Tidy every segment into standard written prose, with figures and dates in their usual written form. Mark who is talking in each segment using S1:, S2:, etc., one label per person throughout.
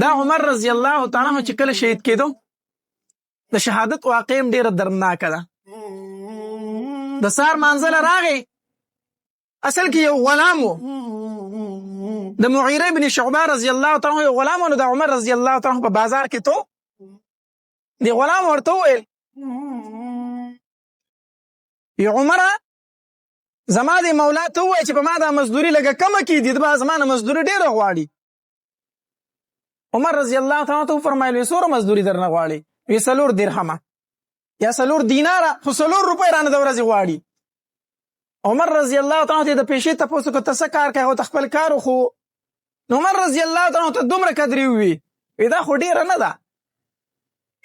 S1: دا عمر رضی الله تعالی عنہ چې کله شهید کېدو، د شهادت واقع هم ډیره دردناکه ده. د سار منزل راغی، اصل کې یو غلام وو د مغیره ابن شعبه رضی الله تعالی عنہ، یو غلام. نو د عمر رضی الله تعالی عنہ په بازار کې ته دی غلام ورته وویل: ای عمره، زما د مولا ته ووایه چې په ما دا مزدوري لږه کمه کړي، د به زما نه مزدوري ډېره غواړي. عمر رضی الله تعالی ته وفرمایل: وی څومره مزدوري درنه غواړي؟ وی 4 درهمه یا 4 دیناره، خو 4 روپۍ رانه د ورځې غواړي. عمر رضی الله تعالی ته د پیشې تپوس کو، ته څه کار کوې؟ او ته خپل کار خو. نو عمر رضی الله تعالی ته دومره قدرې وي، وی دا خو ډېره نه ده،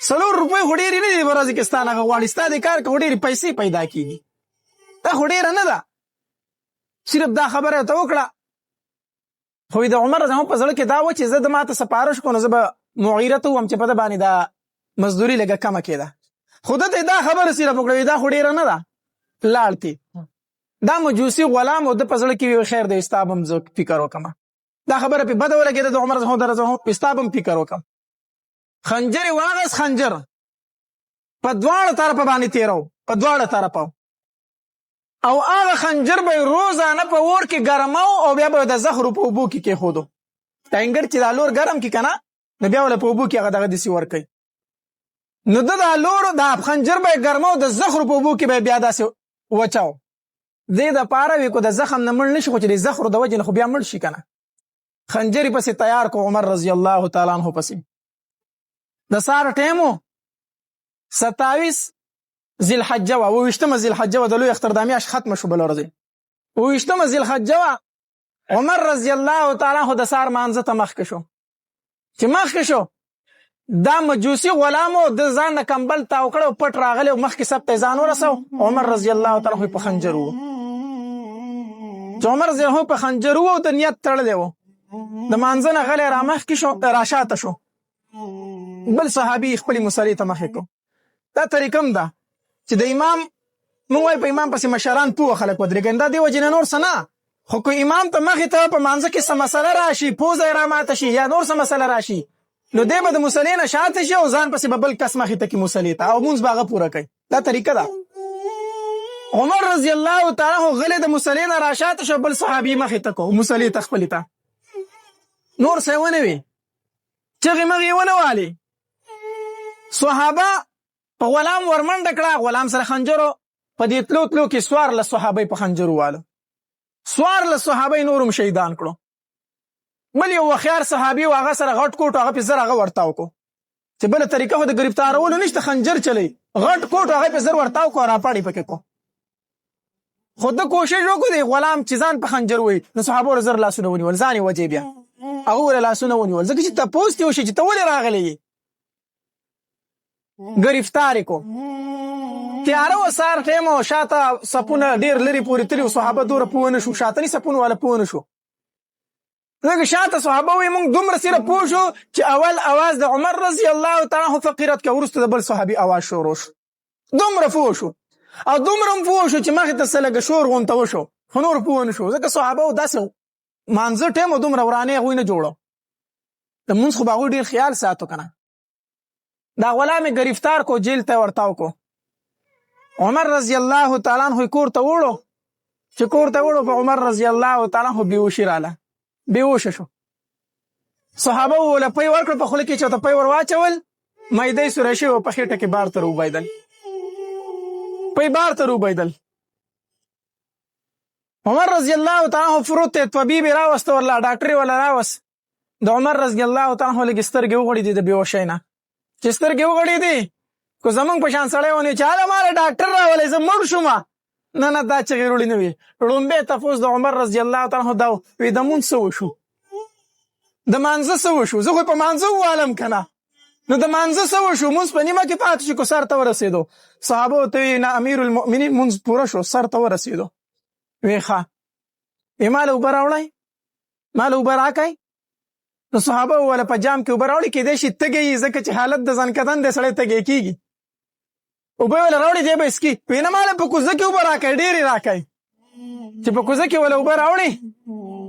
S1: 4 روپۍ خو ډېرې نه دي، په ورځې کې ستا نه غواړي، ستا د کار کې خو ډېرې پیسې پیدا کېږي، دا خو ډېره نه ده. صرف دا خبره ته وکړه، خو د عمر رضی الله په زړه کې دا و چې زه د ماته سفارش کوم، زه به مغیره ته وم چې په ده باندې دا مزدوري لږه کمه کېده. خو ده ته دا خبره صرف وکړه، دا خو ډېره نه ده، لاړ تی. دا مجوسی غلام او د په زړه کې وی خیر دی، ستا به هم زه فکر وکم. دا خبره په بده ولګېده د عمر رضی الله عنه، ستا به هم فکر وکم. خنجر یې واغست، خنجر په دواړو طرفه باندې تیرو، په دواړو طرفه، او هغه خنجر به روزانه په اور کې ګرماو او بیا به د زخرو په اوبو کې کېښودو. ټینګر چې دا لور ګرم کی کنه، نو بیا ول په اوبو کې هغه دغه دسی ور کوي. نو د دا لور دا خنجر به ګرماو، د زخرو په اوبو کې به بیا داسې وچاو، دې د پاره وی کو د زخم نه مړ نشي، خو چې د زخرو د وجې نه خو بیا مړ شي کنه. خنجر پسې تیار کو عمر رضی الله تعالی عنہ پسې. د سار ټیمو 27 ذی الحجه وه، 27مه ذی الحجه وه، د لوی اختر د میاشت ختمه شو، بله ورځ 27مه ذی الحجه وه. عمر رضی الله تعالی عنہ د سار مانځه ته مخکې شو. چې مخکې شو، دا مجوسی غلامو د ځان نه کمبل تاو کړ او پټ راغلی او مخکې سب ته ځان ورسو. عمر رضی الله تعالی عنہ په خنجر وو. چې عمر رضی الله په خنجر وو، د نیت تړلی وو، د مانځه نه غلی را مخکې شو، راشاته شو، بل صحابي خپل مصلي ته مخې کو. دا طریقه هم ده چې د امام، مونږ وایو په امام پسې مشران پوه خلک ودرېږي، دا دی وجې نه، نور څه نه. خو که امام ته مخې ته په مانځه کې څه مسله راشي، پوزه یې راماته شي یا نور څه مسله راشي، نو دی به د مصلې نه شاته شي او ځان پسې به بل کس مخې ته کې مصلې ته او مونځ به هغه پوره کوي. دا طریقه ده. عمر رضی الله تعالی عنہ غلی د مصلې نه راشاته شو، بل صحابي مخې ته کو مصلې ته خپلې ته. نور څه ونه وي، چغې مغې ونه والي. صحابه په غلام ورمنډه کړه، غلام سره خنجرو. په دې تلو تلو کې 14 صحابه په خنجر والو، 14 صحابه نورم شهیدان کړو. بل یو خيار صحابي او هغه سره غټ کوټ، هغه په زر هغه ورتاو کو، چې بل طریقه خو د گرفتارولو نشته، خنجر چلی، غټ کوټ هغه په زر ورتاو کو، راپاړي پکې کو. خو د کوشش وکړو دی غلام چې ځان په خنجر وي، نو صحابه زر لاسونه ونیول، ځان یې وجې بیا هغه ول لاسونه ونیول، ځکه چې تپوس دی وشي چې ته ولې راغلی یې. گرفتار کو. تیاره و، سار ټیم او شاته سپونه ډیر لري پورې تللی، صحابه دوره پوه نه شو، شاتنی سپونه والا پوه نه شو، ځکه شاته صحابه وي موږ دومره سره پوه شو چې اول اواز د عمر رضی الله تعالی عنہ فقیرت کې، وروسته د بل صحابي اواز شروع شو. دومره پوه شو او دومره هم پوه شو چې مخې ته څه لږ شور غونته وشو، خو نور پوه نه شو، ځکه صحابه داسې مانځه ټیم دومره ورانې هغوی نه جوړو، د مونځ خو به هغوی ډېر خیال ساتو که نه. دا غلام یې ګرفتار کو، جیل ته ورتاو کو. عمر رضی الله تعالی عنہ کور ته وړو. چې کور ته وړو، په عمر رضی الله تعالی عنہ بیوشي رااله، بیوش شو. صحابه وله پي ورکړ په خوله کې، چې ته پي ور واچول، مېدې سره شي او په خېټه کې بار تر وبیدل، پي بار تر وبیدل. عمر رضی الله تعالی عنہ فروت ته، طبيب راوست ورلا، ډاکټر ولا راوست. د عمر رضی الله تعالی عنہ لږ سترګې وغړې دي، د بیوشۍ نه چې سترګې وغړې دي، کو زمونږ په شان سړی ونی چې هله ماله ډاکټر راولې، زه مړ شوم. نه نه، دا چغې وروړي نه وي. ړومبی تپوس د عمر رضی الله تعالی عنہ دا وي: د مونځ څه وشو؟ د مانځه څه وشو؟ زه خو په مانځه ووالم که نه، نو د مانځه څه وشو؟ مونځ په نیمه کې پاتې شو که سر ته ورسېدو؟ صحابه ته وی: نه امیر المؤمنین، مونځ پوره شو، سر ته ورسېدو. وی ښه، وی ماله اوبه راوړی، ماله اوبه راکړئ. نو صحابه وله په جام کې اوبه راوړي. کېدای شي تږی یې، ځکه چې حالت د ځنکدن دی، سړی تږی کېږي. اوبه وله راوړي، دی به یې څکي. وی نه، ماله په کوزه کې اوبه راکړئ، ډېرې راکړئ. چې په کوزه کې وله اوبه راوړي،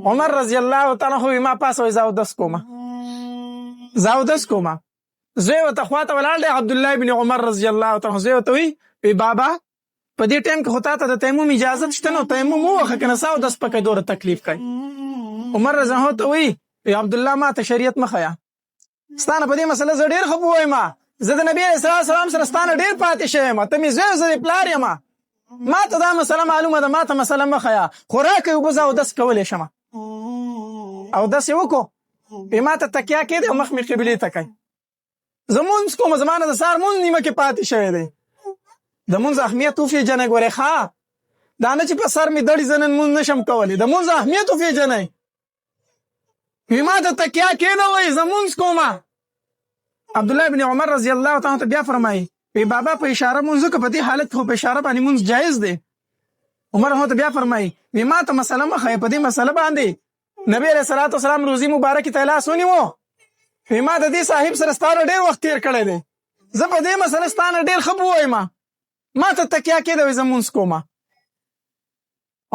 S1: عمر رضی الله تعالی عنہ ما پاسه وای، زه اودس کومه. زه اودس کوم. زوی ورته خواته ولاړ دی، عبدالله ابن عمر رضی الله تعالی عنه. زوی ورته وایي، وی بابا په دې ټایم کې خو تا ته د تیمم اجازه شته، نو تیمم ووهه که نه ستا اودس پکې دومره تکلیف کوي. عمر رضی الله ته وایي، وی عبدالله ما ته شریعت مه ښیه، ستا نه په دې مسله زه ډېر ښه پوه یم، زه د نبي علیه السلام سره ستا نه ډېر پاتې شوی یم، ته مې زوی، زه دې پلار یم، ما ته دا مسله معلومه ده، ما ته مسله مه ښیه، خو راکړئ اوبه، زه اودس کولی شم. اودس یې وکړو، وی ما ته تکیه کېدی او مخ مې قبلې ته کوي، زه مونځ کوم، زما نه د سهار مونځ نیمه کې پاتې شوی دی. د مونځ اهمیت وپېژنئ ګورئ، ښه دا نه چې په سر مې دړي زه نن مونځ نشم کولی، د مونځ اهمیت وپېژنئ. وی ما ته تکیه کېده، وایي زه مونځ کوم. عبدالله ابن عمر رضی الله تعالی ته بیا فرمایي، وی بابا په اشاره مونځ وکړه، په دې حالت کې خو په اشاره باندې مونځ جایز دی. عمر هم ته بیا فرمایي، وی ما ته مسله مه ښیه، په دې مسله باندې نبی علیه الصلاة والسلام روزي مبارکې ته لاس ونیو، وی ما د دې صاحب سره ستا نه ډېر وخت تېر کړی دی، زه په دې مسله ستا نه ډېر ښه پوه یم، ما ته تکیه کېده، وی زه مونځ کوم.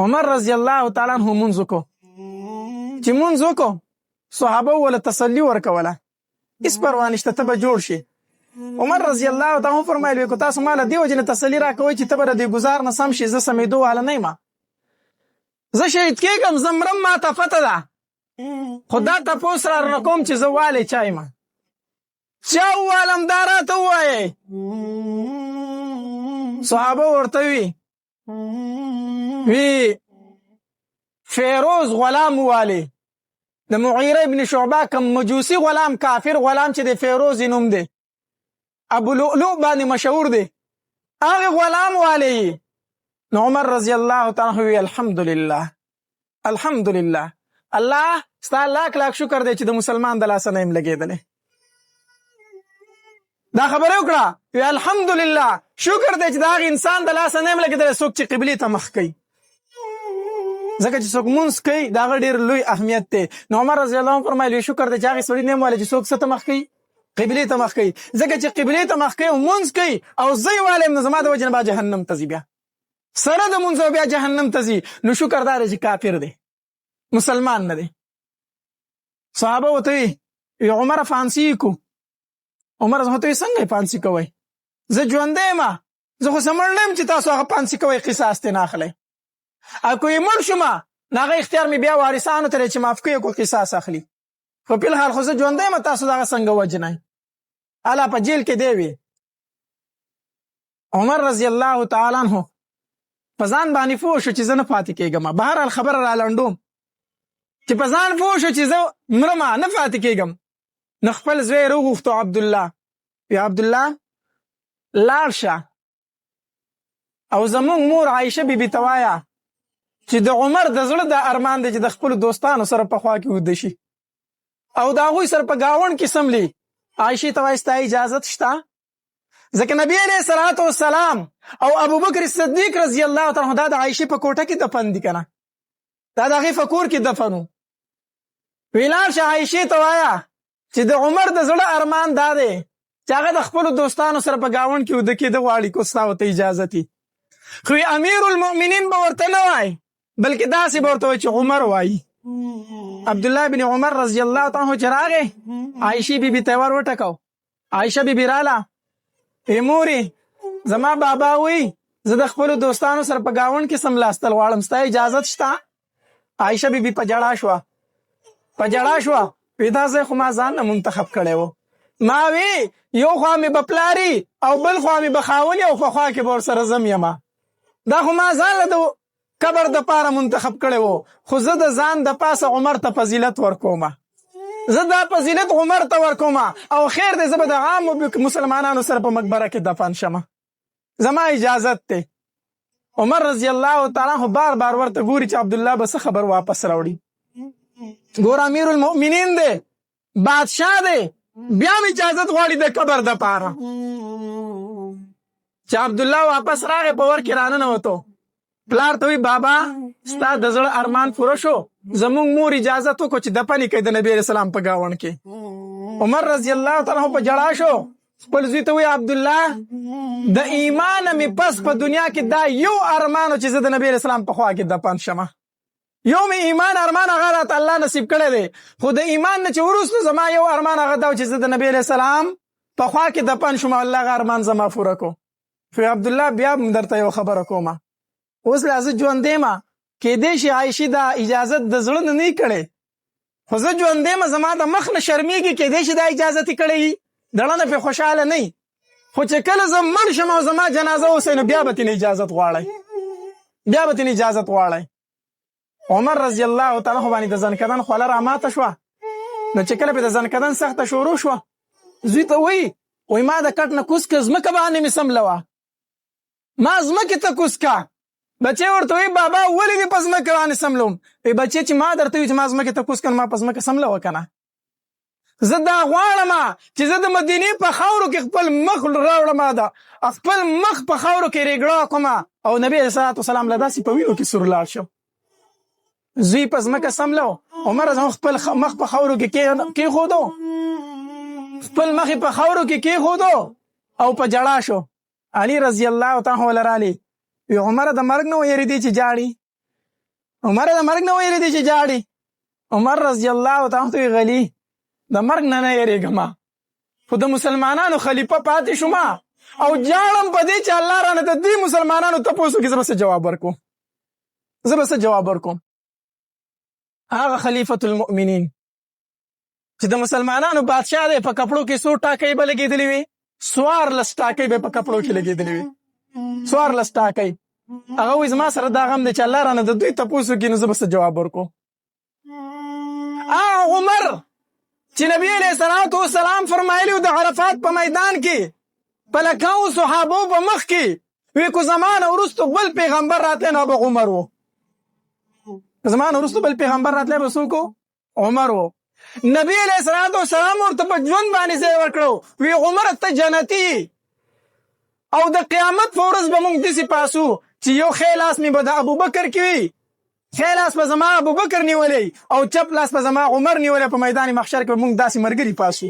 S1: عمر رضی الله تعالی عنه مونځ وکړو، چې مونځ وکړو صحابه وله تسلي ورکوله، هیڅ پروا نشته، ته به جوړ شي. عمر رضی الله تعالی عنه فرمایل، وی که تاسو ما له دې وجې نه تسلي راکوئ چې ته به د دې ګزار نه سم شې، زه سمېدو واله نه یم، زه شهید کېږم، زه مرم، ما ته پته ده، خو دا تپوس را نه کوم چې زه والې چا یم، چا ووالم دا راته ووایئ. صحابه ورته وی، وی فیروز غلام والي، د مغیره ابن شعبه کم مجوسی غلام، کافر غلام چې د فیروز نوم دی، ابو لؤلؤ باندې مشهور دی، هغه غلام والي. نو عمر رضی الله تعالی عنہ وی الحمدلله الحمدلله، الله ستا لاک لاک شکر دی چې د مسلمان د لاسه نه یم لګېدلی. دا خبره وکړه، وی الحمدلله شکر دی چې د هغه انسان د لاسه نه یم لګېدلی څوک چې قبلې ته مخ کوي، ځکه چې څوک مونځ کوي د هغه ډېر لوی اهمیت دی. نو عمر رضی الله عنه فرمایل، شکر دی چې هغې سړي نه یم والی چې څوک څه ته مخ کوي، قبلې ته مخ کوي، ځکه چې قبلې ته مخ کوي او مونځ کوي او زه یې والی یم، نو زما د وجې نه به جهنم ته ځي، بیا سره د مونځ او بیا جهنم ته ځي، نو شکر دا دی چې کافر دی، مسلمان نه دی. صحابه ورته وی، عمر فانسي کو، عمر زه ته څنګه فانسي کوئ، زه ژوندی یم، زه خو څه مړ نه یم چې تاسو هغه فانسي کوئ، قصاص ترې نه اخلئ، او که یې مړ شوم نو هغه اختیار مې بیا وارثانو ته دی چې معاف کوي کو قصاص اخلي، خو په الحال خو زه ژوندی یم، تاسو دغه څنګه وژنئ، الا په جیل کې دی وي. عمر رضی الله تعالی عنه په ځان باندې پوه شو چې زه نه پاتې کېږم، بهرحال خبره را لنډوم، چې په ځان پوه شو چې زه مرم نه پاتې کېږم، نو خپل زوی یې راوغوښتو عبدالله، وی عبدالله لاړ شه او زموږ مور عایشه بي بي ته وایه چې د عمر د زړه د ارمان دی چې د خپلو دوستانو سره په خوا کې ویده شي او د هغوی سره په ګاونډ کې سملي. عایشې ته وایي ستا اجازت شته، ځکه نبی علیه الصلاة والسلام او ابوبکر صدیق رضی الله تعالی عنه دا د عایشې په کوټه کې دفن دي که نه، دا د هغې په کور کې دفن وو. وی لاړ شه عایشې ته وایه چې د عمر د زړه ارمان دا دی چې هغه د خپلو دوستانو سره په ګاونډ کې ویده کېده غواړي، که ستا ورته اجازه وي. خو امیر المؤمنین به ورته نه وایي، بلکې داسې به ورته وایي چې عمر وایي. عبدالله بن عمر رضی الله تعالی عنه چې راغی، عایشې بي بي ته یې ور وټکاو. عایشه بي بي راله، ای مورې زما بابا وایي زه د خپلو دوستانو سره په ګاونډ کې سملاستل غواړم، ستا اجازت شته؟ عایشه بي بي په ژړا شوه، په ژړا شوه، وی دا ځای خو ما ځان نه منتخب کړی و، ما وی یو خوا مې به پلاري او بل خوا مې به خاوني او په خوا کې به ورسره ځم یمه، دا خو ما ځان له د قبر د پاره منتخب کړی و، خو زه د ځان د پاسه عمر ته فضیلت ورکوم، زه دا فضیلت عمر ته ورکوم او خیر دی زه به د عامو مسلمانانو سره په مقبره کې دفن شم، زما اجازت دی. عمر رضی الله تعالی عنه بار بار ورته ګوري چې عبدالله به څه خبر واپس راوړي. ګور امیر المؤمنین دی، بادشاه دی، بیا هم اجازت غواړي د قبر د پاره. چې عبدالله واپس راغی په ور کې راننوتو، پلار ته وی بابا ستا د زړه ارمان پوره شو، زموږ مور اجازه وکړو چې دفن یې کړئ د نبی علیه السلام په ګاونډ کې. عمر رضی الله تعالی عنه په ژړا شو، خپل زوی ته وی عبدالله د ایمان مې پس په دنیا کې دا یو ارمان و چې زه د نبی علیه السلام په خوا کې دفن شم، یو مې ایمان ارمان هغه راته الله نصیب کړی دی، خو د ایمان نه چې وروسته زما یو ارمان هغه دا چې زه د نبی علیه السلام په خوا کې دفن شوم، الله هغه ارمان زما پوره کو. خو عبدالله بیا هم درته یو خبره کومه، اوس لا زه ژوندی یم، کېدای شي عایشې دا اجازت د زړه نه نه کړی، خو زه ژوندی یم، زما د مخ نه شرمېږي، کېدای شي دا اجازت یې کړی وي، د زړه نه پرې خوشحاله نه وي، خو چې کله زه مړ شم او زما جنازه وسي نو بیا به ترې اجازت غواړی، بیا به ترې اجازت غواړی. عمر رضی الله تعالی عنه باندې د ځنکدن خوله راماته شوه، نو چې کله پرې د ځنکدن سخته شروع شوه، زوی ته وایي، وایي ما د کټ نه کوز که، ځمکه باندې مې سملوه، ما ځمکې ته کوز که. بچی ورته وایي بابا ولې دې په ځمکه باندې سملوم؟ وایي بچی چې ما درته وایي چې ما ځمکې ته کوز که، نو ما په ځمکه سملوه که نه. زه دا غواړم چې زه د مدینې په خاورو کې خپل مخ راوړم، دا خپل مخ په خاورو کې ریګړه کوم، او نبی علیه الصلاة والسلام له داسې په وینو کې سور لاړ شم. زوی په ځمکه سملو، عمر رضی خپل مخ په خاورو کې کېښودو، خپل مخ په خاورو کې کېښودو او په جړا شو. علی رضی الله تعالی عنہ لرالی وی عمر د مرګ نه ویریدي چې جاړي، عمر د مرګ نه ویریدي چې جاړي. عمر رضی الله تعالی عنہ غلی د مرګ نه نه یریږم، خو د مسلمانانو خلیفه پاتې شوم او جاړم په دې چې الله رانه د دې مسلمانانو تپوس وکړي، زه به څه جواب ورکوم، زه به څه جواب ورکوم. هغه خلیفة المؤمنین چې د مسلمانانو بادشاه دی، په کپړو کې څو ټاکۍ به لګېدلې وي؟ 14 ټاکۍ به په کپړو کې لګېدلې وي، 14 ټاکۍ. هغه وایي زما سره دا غم دی چې الله رانه د دوی تپوس وکړي، نو زه به څه جواب ورکوم. هغه عمر چې نبی علیه الصلاة والسلام فرمایلی د عرفات په میدان کې په لکاو صحابو په مخ کې وی کو زمانه وروسته بل پیغمبر راتلی نو به عمر و، زمانه وروسته بل پیغمبر راتلی به څوک؟ عمر و. نبی علیه الصلاة والسلام ورته په ژوند باندې ځای ورکړو، وی عمر ته جنتی او د قیامت په ورځ به موږ داسې پاسو چې یو ښی لاس مې به د ابوبکر کې وي، ښی لاس به زما ابوبکر نیولی او چپ لاس به زما عمر نیولی، په میدان محشر کې به موږ داسې ملګري پاسو.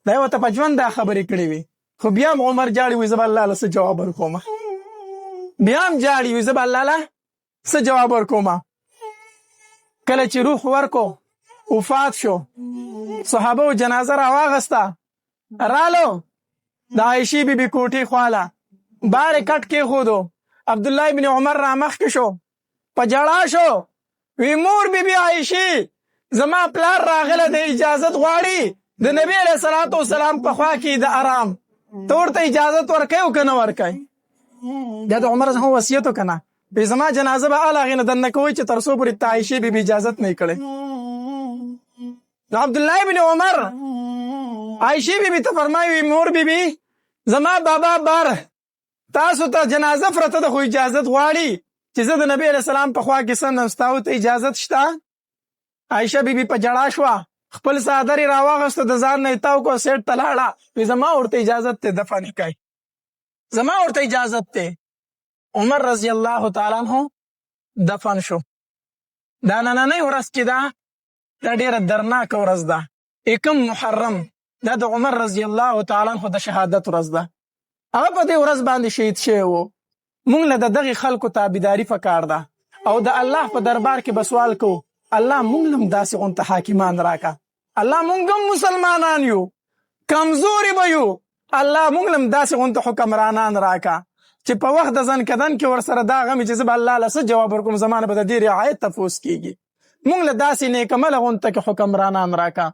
S1: دا یې ورته په ژوند دا خبرې کړې وي، خو بیا هم عمر جاړي وي زه به الله له څه جواب ورکوم، بیا هم جاړي وي زه به الله له څه جواب ورکوم. کله چې روح ورکو وفات شو، صحابه جنازه راواغسته، رالو د عایشې بي بي کوټې خواله، بار کټ کېښودو، عبدالله ابن عمر را مخکې شو، په ژړا شو، وی مور بي بي عایشې زما پلار راغله د اجازت غواړي د نبی علیه الصلاة والسلام په خوا کې د آرام، ته ورته اجازت ورکوې او که نه ورکوې؟ دا د عمر څخه وصیت وکړه نه، بې زما جنازه به ال هغې نه دننه کوئ چې تر څو پورې ته عایشې بي بي اجازت نه کړې. نو عبدالله ابن عمر عایشې بي بي ته فرمایي، مور بي بي زما بابا بار تاسو ته جنازه پرته ده، خو اجازت غواړي چې زه د نبی علیه السلام په خوا کې سم، ستاسو ته اجازت شته؟ عایشه بي بي په ژړا شوه، خپل څادر یې راواغسته، د ځان نه یې تاو کړ، سیټ ته لاړه، وی زما ورته اجازت دی دفن یې کړئ، زما ورته اجازت دی. عمر رضی الله تعالی عنه دفن شو. دا نننۍ ورځ چې ده دا ډېره درناکه ورځ ده، 1 محرم، دا د عمر رضی الله تعالی عنه د شهادت ورځ ده. هغه په دې ورځ باندې شهید شوی و. موږ له د دغې خلکو تابعداري پکار ده او د الله په دربار کې به سوال کوو، الله موږ له هم داسې غونته حاکمان راکه، الله موږ هم مسلمانان یو، کمزوري به یو، الله موږ له هم داسې غونته حکمرانان راکه چې په وخت د ځنکدن کې ورسره دا غم چې زه به الله له څه جواب ورکوم، زما نه به د دې رعایت تپوس کېږي. موږ له داسې نیکمله غونته کې حکمرانان راکه.